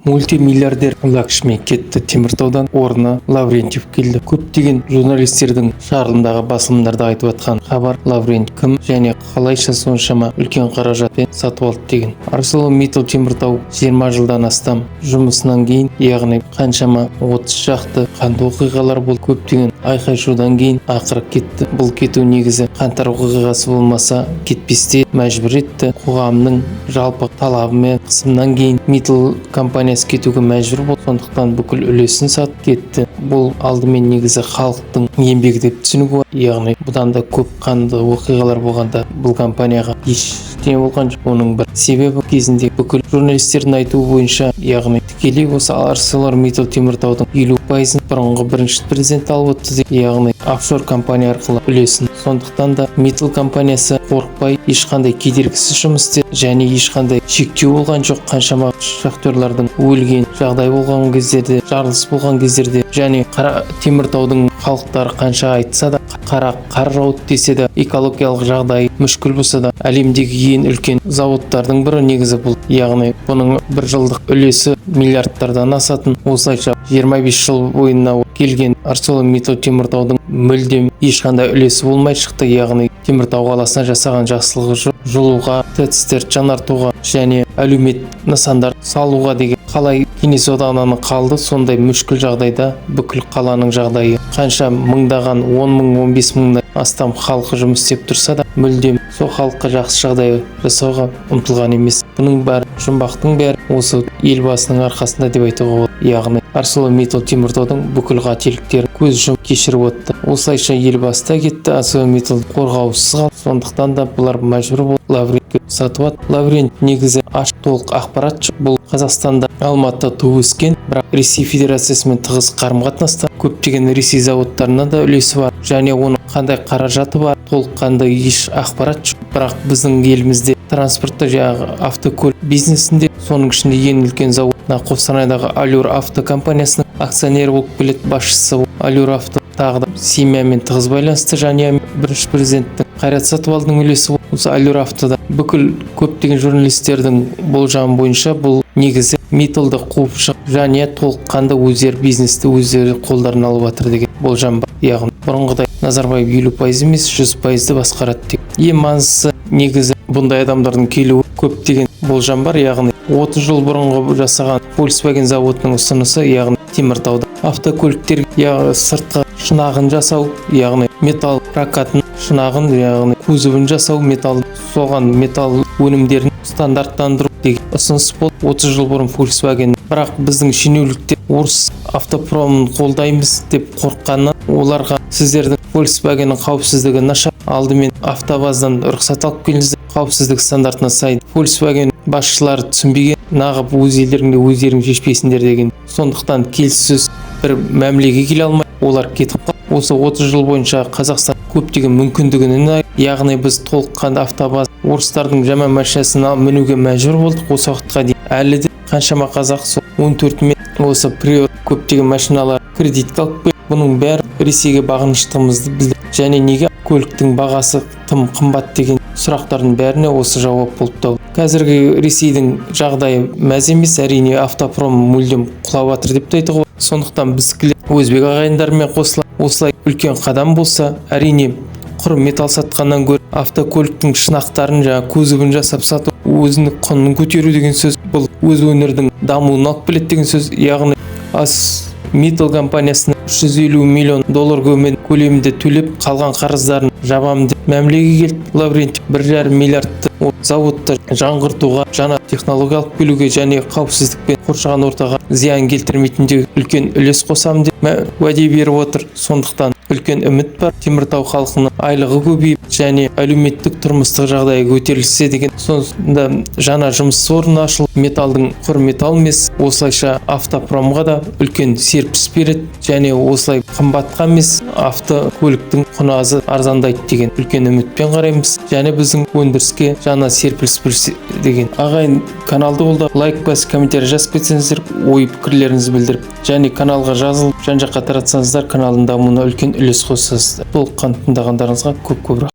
Мультимиллиардер Лакшми кетті Теміртаудан, орнына Лаврентьев келді. Көптеген журналистердің, шығарылымдағы басылымдарда айтып жатқан хабар: Лаврентьев кім және қалайша соншама үлкен қаражатпен сатып алды деген. ArcelorMittal Теміртау 20 жылдан астам жұмысынан кейін, яғни қаншама 30 шақты қанды оқиғалар болды, көптеген айқай-шудан кейін ақыры кетті. Бұл кету негізі қаңтар оқиғасы болмаса, кетпесте мәжбүр етті. Қоғамның жалпы талабы мен қысымнан кейін Миттал компаниясы кетуге мәжбүр болды. Сондықтан бүкіл үлесін сатып кетті. Бұл алдымен негізі халықтың еңбегі деп түсінуге болады. Яғни бұдан да көп қанды оқиғалар болғанда, бұл компанияға ештеңе болған жоқ. Оның бір себебі, кезінде бүкіл журналистердің айтуы бойынша, яғни тікелей осы ArcelorMittal Теміртаудың 50%-ын бұрынғы бірінші президент алып отты деп, яғни офшор компания арқылы үлесін. Сондықтан да Миттал компаниясы қорықпай, ешқандай кедергісіз жұмыс істеді және ешқандай шектеу болған жоқ. Қаншама шахтерлардың өлген жағдай болған кездерде, жарылыс болған кездерде және қара Теміртаудың халықтары қанша айтса да, қара қар жауды десе де, экологиялық жағдай мүшкіл болса да, әлемдегі ең үлкен заводтардың бірі негізі бұл. Яғни бұның бір жылдық үлесі миллиардтардан асатын. Осылайша 25 жыл бойына келген ArcelorMittal Теміртаудың мүлдем ешқандай үлесі болмай шықты. Яғни Теміртау қаласына жасаған жақсылығы жоқ. Жылуға, ТЭЦ-терді жаңартуға және әлеумет нысандар салуға деген. Қалай Кеңес одағынан қалды, сондай мүшкіл жағдайда бүкіл қаланың жағдайы. Қанша мыңдаған, 10 мың, 15 мыңнан астам халқы жұмыс істеп тұрса да, мүлдем сол халыққа жақсы жағдай жасауға ұмтылған емес. Бұның бәрі, жұмбақтың бәрі осы Елбасының арқасында деп айтуға болады. Яғни ArcelorMittal Теміртаудың бүкіл қателіктері көз жұмып кешіріп отты. Осылайша Елбасы да кетті, ArcelorMittal қорғаусыз қалды. Сондықтан да бұлар мәжбүр болып Лаврентьевке сатып алды. Лаврентьев негізі ашық, толық ақпарат жоқ. Бұл Қазақстанда, Алматыда туып өскен, бірақ Ресей Федерациясымен тығыз қарым қатынаста, көптеген Ресей заводтарында да үлесі бар және оның қандай қаражаты бар, толыққанды еш ақпарат жоқ. Бірақ біздің елімізде транспортта, жаңағы автокөлік бизнесінде, соның ішінде ең үлкен зауыт мына Қостанайдағы Алюр Авто компаниясының акционері болып келеді, басшысы. Алюр Авто тағы да семьямен тығыз байланысты, жанұя. Бірінші президенттің, Қайрат Сатыбалдының үлесі осы Алюр Автода. Бүкіл көптеген журналистердің болжамы бойынша, бұл негізі Митталды қуып шығып, жанұя толыққанды өздері бизнесті өздері қолдарына алып жатыр деген болжам бар. Яғни бұрынғыдай Назарбаев 50% емес, 100%-ды басқарады деп. Ең маңыздысы, негізі бұндай адамдардың келуі, көптеген болжам бар. Яғни 30 жыл бұрынғы жасаған Volkswagen заводының ұсынысы, яғни Теміртауда автокөліктер, яғни сыртқы шынағын жасау, яғни металл прокатын, шынағын, яғни кузовын жасау, металл, соған металл өнімдерін стандарттандыру деген ұсыныс болды 30 жыл бұрын Volkswagen. Бірақ біздің шенеуніктер орыс автопромын қолдаймыз деп қорыққаннан, оларға: «Сіздердің Volkswagen'нің қауіпсіздігі нашар, алдымен АвтоВАЗдан рұқсат алып келіңіздер қауіпсіздік стандартына сай». Volkswagen басшылары түсінбеген, нағып өз елдеріңде өздерің шешпейсіңдер деген. Сондықтан келіссөз, бір мәмілеге келе алмай, олар кетіп қалды. Осы 30 жыл бойынша Қазақстан көптеген мүмкіндігінен, яғни біз толыққанды АвтоВАЗ, орыстардың жаман машинасын мінуге мәжбүр болдық. Осы уақытқа дейін әлі де қаншама қазақ сол 14 мен осы Приор, көптеген машиналар кредитке алып келіп, бұның бәрі Ресейге бағыныштығымызды білдірді. Және неге көліктің бағасы тым қымбат деген сұрақтардың бәріне осы жауап болып табылды. Қазіргі Ресейдің жағдайы мәз емес, әрине, автопром мүлдем құлап жатыр деп те айтуға болады. Сондықтан біздікілер өзбек ағайындармен қосыла, осылай үлкен қадам болса, әрине, құр металл сатқаннан гөрі автокөліктің шынақтарын, жаңағы кузовын жасап сату өзінің құнын көтеру деген сөз. Бұл өз өңірдің дамуына алып келеді деген сөз. Яғни Миттал компаниясына 350 миллион доллар көлемінде төлеп, қалған қарыздарын жабамын деп мәмілеге келді Лаврентьев. 1,5 миллиардты заводты жаңғыртуға, жаңа технология алып келуге және қауіпсіздік пен қоршаған ортаға зиян келтірмейтіндей үлкен үлес қосамын деп уәде беріп отыр. Сондықтан үлкен үміт бар, Теміртау халқының айлығы көбейіп және әлеуметтік тұрмыстық жағдайы көтерілсе деген. Сонда жаңа жұмыс орны ашылып, металдың құр металл емес, осылайша автопромға да үлкен серпіс береді және осылай қымбатқа емес, автокөліктің құны азы арзандайды деген үлкен үмітпен қараймыз және біздің өндіріске жаңа серпіліс берсе деген. Ағайын, каналды қолдап, лайк басып, комментарий жазып кетсеңіздер, ой пікірлеріңізді білдіріп және каналға жазылып, жан жаққа таратсаңыздар, каналдың дамуына үлкен үлес қосасыздар. Толыққанды тыңдағандарыңызға көп көп рахмет.